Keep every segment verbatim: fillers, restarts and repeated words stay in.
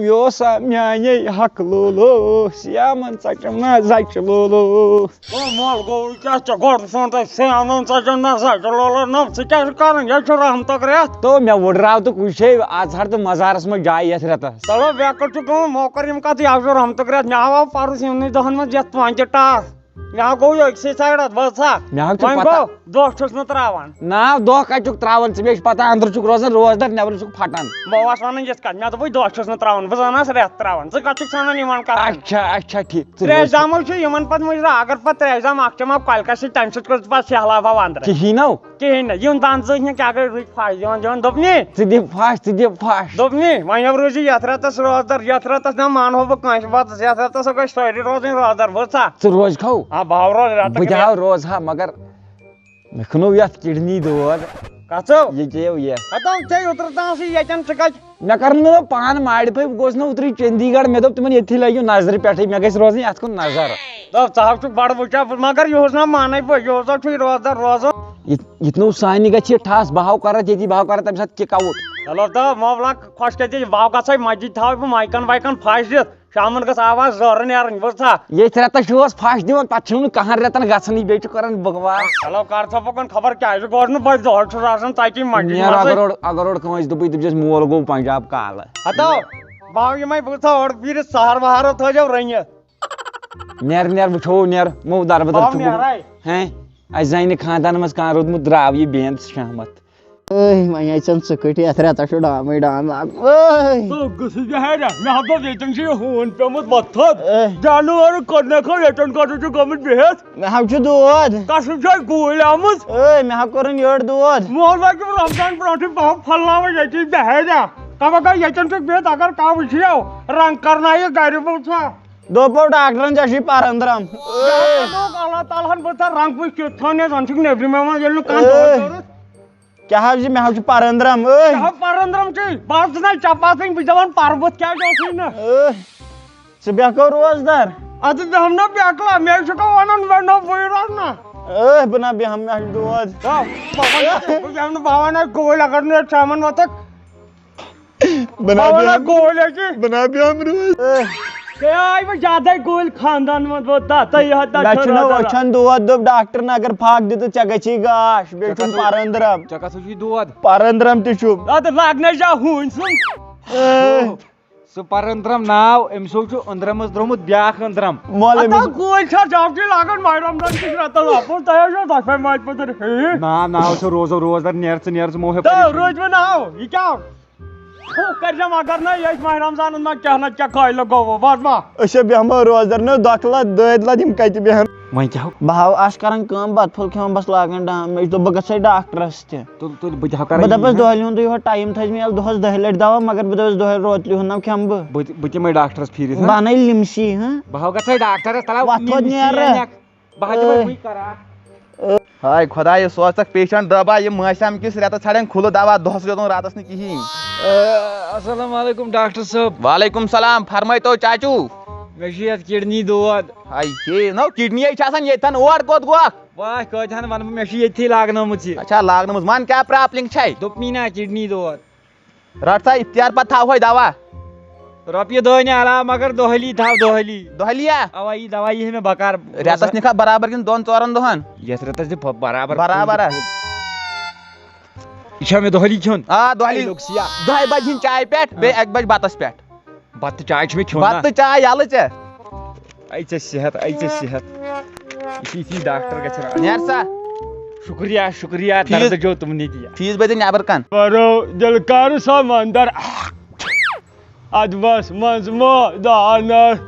یہِ اوس سا میانے حق لولو، سیامن ژٹم نہ زچہِ لولو۔ او مول گوٚو، یہِ کیٛاہ ژےٚ گۄڈٕ سونٛچے سیامن ژٹم نہ زچہِ لولو؟ نہ، ژٕ کیٛاہ چھُکھ کران؟ یہِ چھُ رحمتُک رٮ۪تھ۔ تو مےٚ وُڈراو تہٕ کُنہِ جایہِ آز ہر تہٕ مزارس منٛز جاے یتھ رٮ۪تس۔ چلو، مےٚ کٔر ژٕ کٲم، مےٚ کٔر یِم کتھ، یہِ ہا چھُ رحمتُک رٮ۪تھ، مےٚ ہاو پرُس یِمنٕے دۄہن منٛز یتھ پانٛژِ ٹاس۔ مےٚ ہا گوٚو یہِ أکسٕے سایڈس، بوزتھا؟ مےٚ ہا چھُ وۄنۍ پتہ۔ گوٚو، دۄہ چھُس نہٕ تراوان۔ نا، دۄہ کتہِ چھُکھ تراوان؟ ژٕ مےٚ چھُ پتہ، أنٛدرٕ چھُکھ روزان روزدار، نٮ۪برٕ چھُکھ پھٹان۔ بہٕ اوس ونان یِتھ کٔنۍ، مےٚ دوٚپُے دۄہ چھُس نہٕ تراوان، بہٕ زانس رٮ۪تھ تراوان۔ ژٕ کتھ چھُکھ ژھانان یِمن کتھن؟ اچھا، اچھا، ٹھیٖک۔ ژٕ روز۔ تریش دامٕے چھُ یِمن پتہٕ مُجرا، اگر پتہٕ تریش دام اکھ چماو کۄلہِ کس سۭتۍ، تمہِ سۭتۍ کوٚر پتہٕ سہلاب آو اندرٕ۔ کِہیٖنۍ نو۔ کِہیٖنۍ نہٕ، یِم دنٛد زٔہۍ نہٕ کیٛاہ گٔے رٕتۍ پھش دِوان دِوان، دوٚپنی؟ ژٕ دِ پھش، ژٕ دِ پھش۔ دوٚپنی، وۄنۍ یَو روزِ یتھ رٮ۪تس روزدار، یتھ رٮ۪تس نہ مانہو بہٕ کٲنٛسہِ وتس، یتھ رٮ۪تس گٔژھۍ سٲری روزٕنۍ روزدار، بوٗزتھا؟ ژٕ روزکھو۔ آ، بہٕ ہاو روز رٮ۪تس بہٕ تہِ ہاو روزٕ ہا، مگر مےٚ کھنو یتھ کڈنی دود۔ کتھو؟ یہِ چیٚیو یہِ۔ ہتو ژےٚ اوترٕ تام ٲسٕے ییٚتٮ۪ن، ژٕ کتہِ؟ مےٚ کر نہٕ پانہٕ modify، بہٕ گوس نہ اوترٕ چندی گڑھ، مےٚ دوٚپ تِمن ییٚتھی لٲگِو نظرِ پٮ۪ٹھٕے، مےٚ گژھِ روزٕنۍ اتھ کُن نظر۔ دوٚپ ژٕ ہاو چھُکھ بڑٕ وٕچھان، مگر یِہُس نہ مانے بہٕ، یِہُس ہا چھُے روزدار روزُن۔ یہِ، یہِ تہِ نوٚو سانہِ گژھِ یہِ ٹھاس، بہٕ ہاو کرتھ ییٚتی، بہٕ ہاو کرتھ تمہِ ساتہٕ kick out۔ چلو تہٕ مۄکلاو خۄش کٔرِتھ، یہِ واو گژھے مسجد تھاوے بہٕ مایکن وایکن پھش دِتھ۔ شامن گٔژھ آواز زورٕ نیرٕنۍ، بوٗزتھا؟ ییٚتھۍ رٮ۪تس چھُ اوس پھش دِوان، پتہٕ چھُنہٕ کہن رٮ۪تن گژھنٕے، بیٚیہِ چھُ کران بکواس۔ چلو کر ژھۄپہٕ کُن، خبر کیازِ گۄڈٕ نہٕ بہٕ دۄہے چھُس آسان ژَتہِ مسجد نیر منٛزٕے۔ اگر اورٕ، اگر اورٕ کٲنٛسہِ دوٚپُے، دٔپزٮ۪س مول گوٚو پنجاب کالہٕ۔ ہتو، بہٕ ہاو یِمے، بوٗزتھا، اورٕ پھیٖرِتھ سہر وہر تھٲیزیو رٔنِتھ۔ نیر نیر وٕچھو، نیر مو دربدر بہٕ ہاو چھُ گوٚمُت۔ نیرے۔ ہیں، اسہِ زانہِ نہٕ خاندان منٛز کانٛہہ روٗدمُت، درٛاو یہِ بینٛد شامت۔ ٲے، وۄنۍ آے ژےٚ ژٕ کٔٹھۍ یَتھ رٮ۪تَس چھُ ڈامٕے ڈام لاگُن۔ ٲے۔ ژٕ گٔژھٕس بِہارا، مےٚ ہا دوٚپ ییٚتٮ۪ن چھُ یہِ ہوٗن پیوٚمُت وۄتھُن۔ ٲے۔ جانوَر کٔرنَکھ ییٚتٮ۪ن کَتھ چھُ گوٚمُت بِہِتھ؟ مےٚ ہا چھُ دود۔ قسم چھے گوٗلۍ آمٕژ۔ ٲے، مےٚ ہا کوٚرُن یٔڈ دود۔ مول واتہِ رمضان برونٛٹھٕے پَہَم پھۄلناوَے ییٚتی بِہارا۔ کَمہ گٔے ییٚتٮ۪ن چھُ بِہِتھ اگر کانٛہہ وٕچھِ ہو، رنٛگ کَرنایہِ گَرِ بوٗزتھا۔ دوٚپُو ڈاکٹرَن ژےٚ چھُے پَرَندرَم۔ ٲے۔ اللہ تعالیٰ ہَن بوٗزتھا رنٛگ وٕچھ کیُتھ تھوٚو مےٚ زَن چھُکھ نیٚبرِمٮ۪و منٛز ییٚلہِ نہٕ کانٛہہ دود ٲے۔ کوٚرُتھ۔ کیٛاہ حظ چھِ؟ مےٚ حظ چھُ پَرَندرَم، ٲے۔ کیٛاہ پَرَندرَم چھُے؟ بہٕ حظ چھُس نَے چَپاتھٕے، بہٕ دَپان پَرٕ بُتھ کیٛازِ اوسُے نہٕ؟ ٲے۔ ژٕ بیٚہہ کَو روزدار۔ اَدٕ بیٚہم نا بیٚہہ کَلا، مےٚ چھُکھ وَنان مےٚ نہ بٕے روزٕ نہ۔ ٲے، بہٕ نہ بیٚہم، مےٚ چھُ دود۔ آ، بہٕ وَنہٕ، بہٕ بیٚہم نہٕ، بہٕ وَنہٕ گوٚو اگر نہٕ شامَن وَتَکھ۔ بہٕ نہ بہٕ وَنہٕ بیٚہم۔ گوٚو لیکہِ۔ بہٕ نہ بیٚہم روز۔ ٲے۔ ہے، آے وۄنۍ زیادَے گوٗلۍ خاندان منٛز ووت تَتھ، تہٕ یہِ ہا تَتھ مےٚ چھُ چھُنہ روزان۔ وٕچھان دود، دوٚپ ڈاکٹر نہ اگر پھاکھ دِتہٕ، ژےٚ گژھی گاش، بیٚیہِ ژےٚ چھُم کَتھ پَرَندرَم۔ ژےٚ کَتھ چھُے دود؟ پَرَندرَم تہِ چھُم۔ اَدٕ لاگنے جا ہوٗنۍ سُنٛد۔ اے۔ سُہ پَرَندرَم ناو، أمۍ سُنٛد چھُ أنٛدرَمَس درٛامُت بیٛاکھ أنٛدرَم۔ مۄل اَدٕ أمِس گوٗلۍ چھا زیادٕ لاگان ماہِ رمضان کِس رٮ۪تَس اَپُز؟ تۄہہِ حظ چھو دۄشوَے ماجہِ پٔتٕر۔ ہے۔ نا، ناو چھُ روزو روزدار، نیر ژٕ نیر ژٕ مو ہے تہٕ پریشٲنی۔ روٗدۍ وۄنۍ ناو، یہِ کیٛاہ؟ ہُہ کٔرۍ زٮ۪م اگر نہ یہِ اَسہِ ماہِ رمضانَس منٛز کیٛاہ نَتہٕ کیٛاہ قٲیلہٕ گوٚو، وَد ما؟ أسۍ چھِ بیٚہمو روزدر نہٕ، دۄکھٕ لَتھ دٲدۍ لَتھ یِم کَتہِ بیٚہن؟ وۄنۍ کیٛاہ ہو؟ بہٕ ہاو آسہٕ کران کٲم، بَتہٕ پھوٚل کھٮ۪وان، بَس لاگان ڈام۔ مےٚ چھُ دوٚپ بہٕ گژھٕ ہے ڈاکٹرَس تہِ۔ تُل تُل بہٕ تہِ ہا کرٕ بہٕ یی، دَپَس ہا۔ دۄہلہِ ہُنٛدُے یوت ٹایم تھٲیزِ مےٚ یَلہٕ دۄہَس دَہہِ لَٹہِ دَوا، مگر بہٕ دَپَس دۄہلہِ روتلہِ ہُنٛد نہ کھٮ۪مہٕ بہٕ۔ بہٕ تہِ بہٕ تہِ یِمَے ڈاکٹرَس پھیٖرِتھ، ہا؟ بہٕ اَنَے لِمسی، ہا؟ بہٕ ہاو گژھٕ ہے ڈاکٹرَس، تَلہ وَتھ تھوٚد لِمسی نیر۔ اَنٮ۪کھ۔ بہٕ ہا دِمے اے۔ وٕنۍ قرار۔ ہاے خۄدایا، سوزتکھ پیشنٹ ڈبہ، یہِ مٲسِم کِس رٮ۪تس ژھانڈن کھُلہٕ دوا، دۄہس روزُن راتس نہٕ کِہیٖنۍ۔ اے، السلام علیکم ڈاکٹر صٲب۔ وعلیکم سلام، فرمٲے تو چاچو۔ مےٚ چھُ یتھ کڈنی دود۔ ہاے ہے، نو کڈنی چھِ آسان ییٚتٮ۪ن، اور کوٚت گوکھ؟ واہ، کۭتہن ونہٕ بہٕ، مےٚ چھِ ییٚتھی لاگنٲمٕژ یہِ۔ اچھا، لاگنٲمٕژ، ون کیٛاہ پرابلم چھے؟ دوٚپمَے نا کڈنی دود۔ رٹ سا افتیار، پتہٕ تھاوہوے دوا۔ رۄپیہِ دٔہنہِ علاوٕ مگر دۄہلی تھاو، دۄہلی۔ دۄہلیا؟ اوا، یہِ دوا یی مےٚ بکار۔ رٮ۪تس نِکھا برابر کِنہٕ دۄن ژورن دۄہن؟ یتھ رٮ۪تس دِ ب-، برابر۔ برابر ہا؟ یہِ چھا مےٚ دۄہلی کھیوٚن؟ آ، دۄہلی۔ اے، لوٚگ سِیا۔ دَہہِ بجہِ ہِنٛدۍ چایہِ پٮ۪ٹھ، بیٚیہِ آ۔ اَکہِ بجہِ بتس پٮ۪ٹھ۔ بتہٕ چاے چھُ مےٚ کھیوٚن نا۔ بتہٕ چاے یلہٕ ژےٚ۔ اے ژےٚ صحت، اے ژےٚ صحت۔ یِتھی یِتھی ڈاکٹر گژھِ راتھ۔ نیر سا۔ شُکریہ، شُکریہ، فیٖس، درد جو تم نے دیا۔ فیٖس بٔرِتھ نٮ۪بر کن۔ پرو دِل کر سمندر۔ ادبس منٛز مٲدانس۔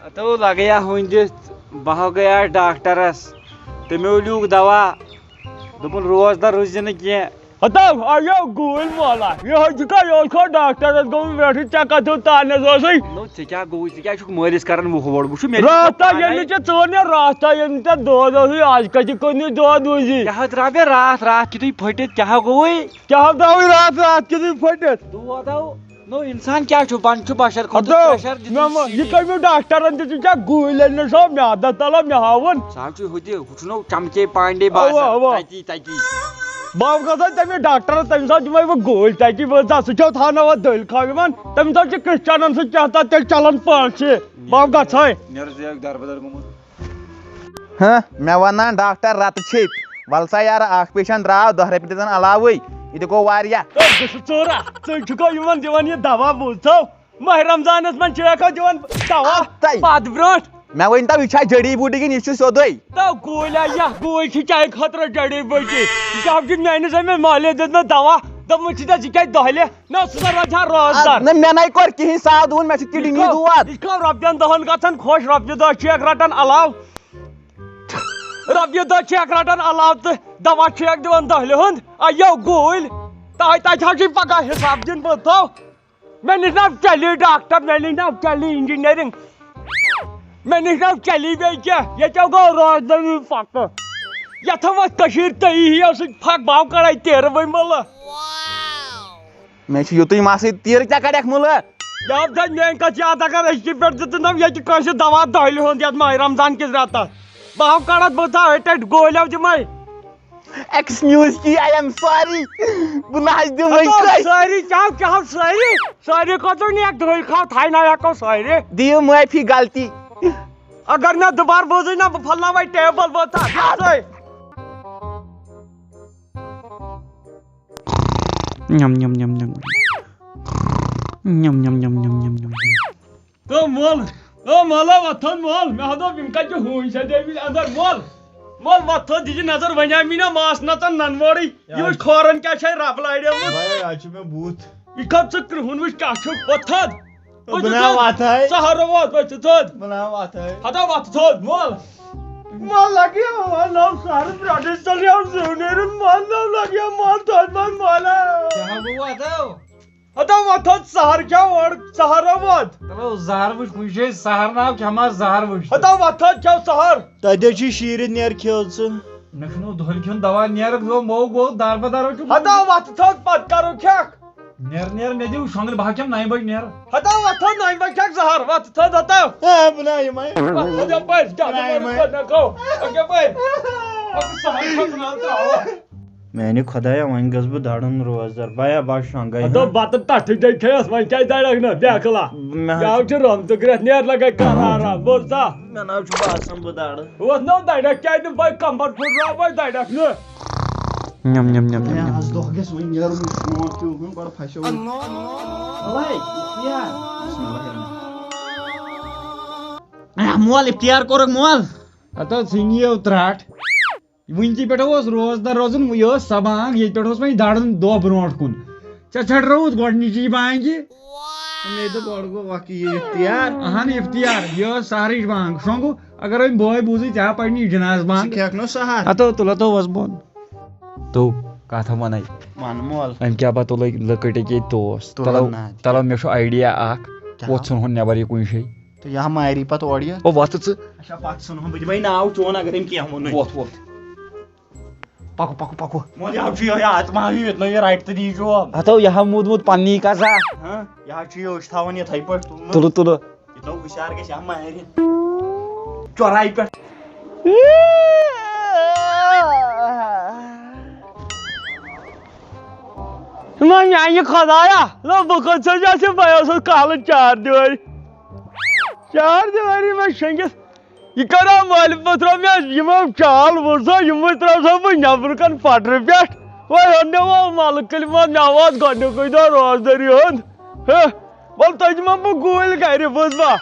اتو لگیا ہُنٛدِس، بہٕ ہا گٔیاس ڈاکٹرس۔ تٔمۍ لیوٗکھ دوا۔ دوٚپُن، روزدر روٗزِ نہٕ کینٛہہ۔ ہتو، آیو گوٗلۍ مولا۔ یہِ حظ چھُکھا، یہِ اوس کھا ڈاکٹرس گوٚمُت ویٹھٕ، ژےٚ کتھ ہیوٚت تانس اوسُے؟ نو، ژےٚ کیٛاہ گوٚوُے؟ ژٕ کیٛازِ چھُکھ مٲلِس کران وُہ ووڑ؟ وُچھ مےٚ راتھ تام پانے۔ ییٚلہِ نہٕ ژےٚ ژٲر نیر، راتھ تام ییٚلہِ نہٕ ژےٚ دود اوسُے، آز کتہِ کٔنِو دود وُزی؟ کیٛاہ حظ درٛاو مےٚ راتھ، راتھ کیُتھُے پھٔٹِتھ، کیٛاہ گوٚوُے؟ کیٛاہ حظ درٛاوٕے راتھ، راتھ کیُتھُے پھٔٹِتھ؟ دود آو۔ نو، انسان کیٛاہ چھُ؟ بنہٕ چھُ بشر خۄدا ہتو، سٕنٛدِ مےٚ ما، سۭتۍ۔ یہِ کٔمۍ ڈاکٹرن تہِ چھُ کیٛاہ گوٗلۍ ییٚلہِ نہٕ سۄ میادس تلان مےٚ ہاوُن؟ سُہ حظ چھُ ہُتہِ، ہُہ چھُنو چمچے پانڈے اوا، باسان۔ اوا۔ تتی، تتی۔ بہٕ گژھے تٔمِس ڈاکٹرس، تٔمِس حظ دِمے بہٕ گوٗلۍ تَتی، بہٕ حظ سُہ کھیوٚو تھاوناوان دٔلۍ کھاو یِمن، تٔمِس حظ چھِ کرسچنن سۭتۍ کیٛاہ تام تیٚلہِ چلان پٲٹھۍ چھِ۔ بہٕ گژھے۔ نیرٕ ژٕ یہِ دربٕدر گوٚمُت۔ ہہ، مےٚ وَنان ڈاکٹر رَتہٕ چھیٚپۍ۔ وَلہٕ سا یارٕ، اَکھ پیشنٹ درٛاو، دَہ رۄپیہِ دِژٕن علاوٕے۔ یہِ تہِ گوٚو واریاہ۔ ہے، بہٕ چھُس ژوٗرا، ژٕ چھُکھا یِمن دِوان یہِ دوا بوٗزتھو؟ ماہِ رمضانس منٛز چھِ ہٮ۪کان دِوان دوا تَے۔ پتہٕ برونٛٹھ۔ مےٚ ؤنۍ تو، یہِ چھا جڑی بوٗٹی کِنہٕ یہِ چھُ سیوٚدُے؟ تو گوٗلۍ ہا، یہِ گوٗلۍ چھِ چانہِ خٲطرٕ جڑی بوٗٹی۔ یہِ چھُ میٲنِس أمِس مٲلِس دیُتمُت دوا، دوٚپمُت چھُ ژےٚ، ژٕ کھےٚ دۄہلہِ۔ نہ، سُہ نہ روزِ ہا روزدار۔ نہ، مےٚ نَے کوٚر کِہیٖنۍ، سادٕ ووٚن، مےٚ چھُ کِڈنی دود۔ یہِ چھُ رۄپین دَہن گژھان خۄش، رۄپیہِ دَہ چھِ اکھ رٹان علاوٕ۔ رۄپیہِ دَہ چھِ اکھ رٹان علاوٕ تہٕ دوا چھِ اکھ دِوان دۄہلہِ ہُنٛد۔ آ، یو گوٗلۍ۔ تۄہہِ، تۄہہِ حظ چھُے پگاہ حساب دیُن، بہٕ تھاو۔ مےٚ نِش نہ چلی ڈاکٹر، مےٚ نِش نہ چلی انجینئرنگ، مےٚ نِش نہ چلی بیٚیہِ کینٛہہ۔ ییٚتہِ گوٚو روزدٲری پکہٕ۔ یتھ وۄنۍ کٔشیٖرِ تٔیی ہِیو سۭتۍ پھکھ، بہٕ ہاو کڑے تیرٕ وۄنۍ مُلہٕ۔ مےٚ چھُ یُتُے مسٕے، تیٖرٕ کیٛاہ کڑٮ۪کھ مُلہٕ؟ یاد تھٲے میٲنۍ کتھ یاد، اگر أزکہِ پٮ۪ٹھ دِتہٕ نہ ییٚتہِ کٲنٛسہِ دوا دۄہلہِ ہُنٛد یتھ ماہِ رمضان کِس رٮ۪تس، بہٕ ہاو کڑتھ، بہٕ تھاو أتھۍ گولیو دِمے۔ Excuse me, I am sorry. بہٕ نہ حظ دِمے ہتو کٲنٛسہِ۔ سٲری کیٛاہ، کیٛاہ ہو سٲری؟ سٲری کھۄتہٕ نیک دُہٕے کھاو تھاے نہ ہٮ۪کو سٲری۔ دِیِو معٲفی غلطی۔ اگر نہ دُبارٕ بوزٕے نہ، بہٕ پھۄلناوے ٹیبل، بہٕ تھاو یَتھ سۭتۍ۔ نم نم نم نم نم نم نم نم نم نم۔ تو مول، تو مولا وۄتھن مول، مےٚ ہا دوٚپ یِم کتہِ چھِ ہوٗنۍ سیٚدیمٕتۍ اندر۔ مول، مول وۄتھ تھوٚد، دِجہِ نظر، وۄنۍ آے مےٚ نا ماس نژان ننہٕ وورٕے۔ یہِ وٕچھ کھورن کیٛاہ چھے رب لاریمٕژ۔ بھایا، آز چھُ مےٚ بُتھ۔ یہِ کھوٚت ژٕ کرٛہُن، وٕچھ کیٛاہ چھُ۔ وۄتھ تھوٚد۔ بہٕ نا وۄتھے۔ سہارٕ ووت، وۄتھ ژٕ تھوٚد۔ بہٕ نا وۄتھے۔ ہتا وۄتھ تھوٚد، مول۔ مول لگہِ ہا، مول نو سہارٕ پرٛاٹھس تل یو زیُن نیرُن، مول نو لگہِ ہا، مول تھوٚد، مول، مولا۔ کیٛاہ گوٚو اتھ؟ ہتا وۄتھ تھوٚد سہر کھٮ۪و اورٕ، سہر ووت۔ چلو زہر وٕچھ کُنہِ جایہِ، سہر ناو کھٮ۪مہٕ ہا زہر وٕچھ۔ ہتا وۄتھ تھوٚد کھٮ۪و سہر۔ تتہِ چھُ شیٖرِتھ، نیر کھیو ژٕ۔ مےٚ چھُنہٕ دۄہلہِ کھیوٚن دوا، نیر گوٚو، مو گوٚو، دار بدار چھُ۔ ہتا وۄتھ تھوٚد، پتہٕ کرو کھٮ۪کھ۔ نیر، نیر، مےٚ دِیِو شۄنٛگنہٕ، بہٕ ہا کھٮ۪مہٕ نَیہِ بجہِ نیر۔ ہتا وۄتھ تھوٚد، نَیہِ بجہِ کھٮ۪کھ زہر، وۄتھ تھوٚد ہتا۔ اے، بہٕ نَے یِمے۔ وۄتھ تھوٚد یپٲرۍ، کیٛاہ بہٕ نَے یِمے۔ پتہٕ نہ گوٚو۔ پکھ یپٲرۍ۔ پکھ سہر کھوٚت نہ ترٛاوو۔ میانہِ خۄدایا، وۄنۍ گژھٕ بہٕ دَرُن روزدر۔ بیا، بہٕ شۄنٛگے ہا۔ دوٚپ بَتہٕ تَتھٕے دے کھیٚیَس، وۄنۍ کیٛازِ دَرَکھ نہٕ؟ بیکھلا۔ مےٚ حظ یاو چھُ رۄم تہٕ گرٛٮ۪تھ، نیر لگے کرارا، بوزا؟ مےٚ نہ حظ چھُ باسان بہٕ دَرٕ۔ اوس نہٕ دَرَکھ، کیٛازِ نہٕ بہٕ کمبر پھُٹراو وۄنۍ دَرَکھ نہٕ؟ نیم، نیم، نیم، نیم، مےٚ نیم۔ حظ دۄہ گژھِ وۄنۍ نیرُن، یہِ شونٛٹھ تہِ وُہُن گۄڈٕ پھَسیو۔ اللہ۔ اوے، افتیار۔ بسم اللہ الرحمن۔ اے، مول، افتیار کوٚرُکھ مول۔ ہتا ژھٕنۍ یِیو ترٛٹھ۔ وٕنہِ تہِ پٮ۪ٹھ اوس روزدار روزُن، یہِ ٲس سۄ بانٛگ، ییٚتہِ پٮ۪ٹھ اوس وۄنۍ دَرُن دۄہ برونٛٹھ کُن۔ ژےٚ ژھٮ۪ٹرٲوٕتھ گۄڈٕنِچی بانٛگہِ۔ مےٚ دوٚپ گۄڈٕ گوٚو وقت یہِ اختیار۔ اہن اختیار، یہِ ٲس سہرٕچ بانٛگ۔ شۄنٛگُو، اگر أمۍ بٲے بوٗزٕے، ژےٚ ہا پرنی جناز بانٛگ۔ ژٕ کھٮ۪کھ نہٕ سہر۔ ہتو تُل، ہتو وۄز بۄن۔ تو کتھ ونے۔ ون مول۔ أمۍ کیٛاہ پتہٕ تُلے لٔکٕٹۍ أکے دوس۔ تُلن تلو، نا۔ تلو، مےٚ چھُ idea اکھ۔ کیٛاہ؟ وۄتھ ژھٕن ہُن نٮ۪بر یہِ کُنہِ جایہِ۔ تہٕ یہِ ہا ماری پتہٕ اورٕ یہِ۔ او، وۄتھ ژٕ۔ اچھا، پتہٕ ژھٕنہون بہٕ دِمے ناو چون، اگر أمۍ کینٛہہ ووٚنُے۔ وۄتھ، وۄتھ۔ پکو، پکو، پکو۔ وۄنۍ یہِ ہا چھُ یِہوٚے آتما ہیوٗ، یوٚت نہٕ یہِ رٹہِ تہٕ دِیہِ جواب۔ ہتو، یہِ ہا موٗدمُت پننی کزا۔ ہاں، یہِ ہا چھُ یہِ أچھ تھاوان یِتھَے پٲٹھۍ تُلمُت۔ تُلہٕ، تُلہٕ۔ یہِ تھاو ہُشار، گژھِ ہا مارِ۔ چۄرایہِ پٮ۪ٹھ۔ وۄنۍ میانہِ خۄدایا، نہ بہٕ کتھ سۭتۍ آسہٕ بہٕ اوسُس کالہٕ چار دیوٲرۍ۔ چار دیوٲری منٛز شۄنٛگِتھ۔ یہِ کَرا مٲلۍ پوٚتُر مےٚ یِمو چال ووٚن سا، یِموٕے ترٛاو سا بہٕ نٮ۪برٕ کَنہِ پَٹرِ پٮ۪ٹھ۔ وۄنۍ اوٚن مےٚ وۄنۍ مَلہٕ کٔلۍ منٛز، مےٚ ووت گۄڈٕنیُکُے دۄہ روزدٔری ہُنٛد۔ ہے، وَلہٕ تۄہہِ دِمو بہٕ گوٗلۍ گَرِ، بوٗزوا؟